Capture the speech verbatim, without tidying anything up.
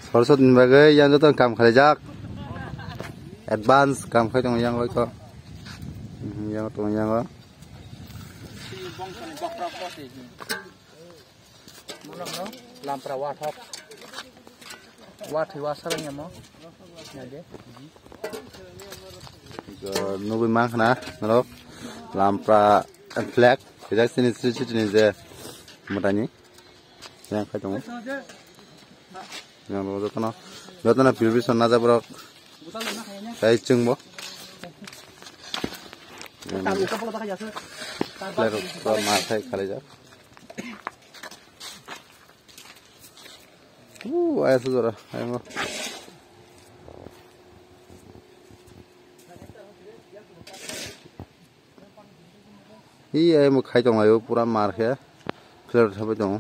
Soroswati ni bagwi yang joto kam khlaijak. Advance kam khai tongo yang bai kho. Yang tongo yang o. Lampra wathok. Wathi wasarang yamo. Nade. Nugui mankha na norok. Lampra flag. Kajak sini sri sri ni je mutani. Yang khai tongo. Yang bo jotono, jotono preparation najak borok. Tei chwngbo. Flag rok pura ma khai khalaijak. Uh, ayasa jora, ayang. Hi, ai mo khai tong laio, pura mar khe. Flag rok sabai tongo.